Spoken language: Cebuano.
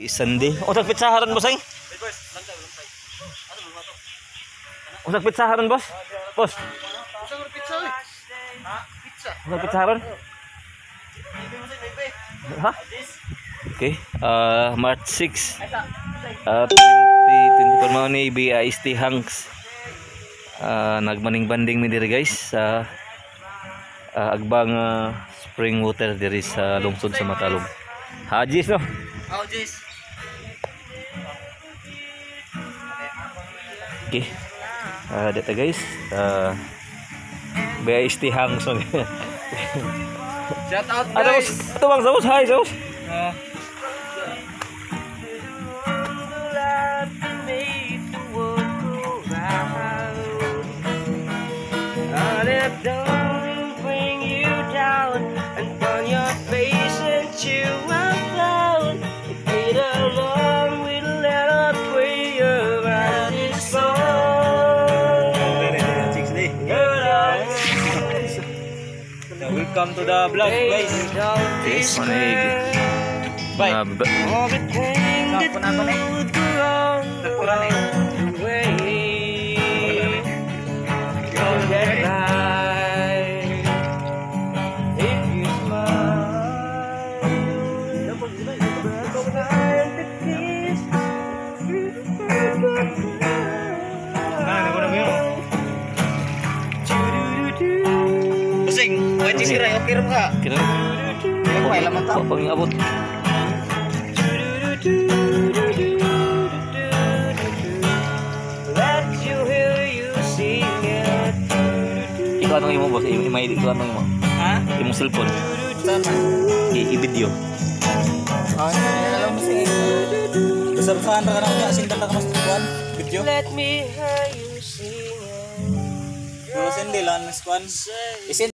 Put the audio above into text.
Sunday. Unsang pitsaharon, boss ay? Unsang pitsaharon, boss? Boss. Unsang pitsaharon? Ha? Okay. March 6. 2024 mao ni BIST Hanks. Nagmaning banding mi diri, guys, sa Agbang spring water diri sa lungsod sa Matalom. Hajis, no? Oh, Jis. Okay. Dito, guys. BIST Hanks, no? Shout out, Ano guys. Boss? Ito bang sa boss? Hi, boss. Don't bring you down and turn your face into a clown. Get along with a little prayer and this song. Welcome to the vlog, guys. Okay, manay. Bye. All the thing that could go wrong along the way. You'll get by if you smile. But find the peace you forgot. Pusing, wait si Ray, okay ra ka. Kira. Kaya pa laman ta. Pag abot. Let you hear you sing it. Ikaw anong imo, boss? May ikaw anong imo? Ha? Imong cellphone. Saan man? I-video. Ah, alam mo sing. Basta saan ra ka na unya, sindan ra ka mas kuan, video. Let me hear you sing it. Pero sindi lang mas kuan. Isin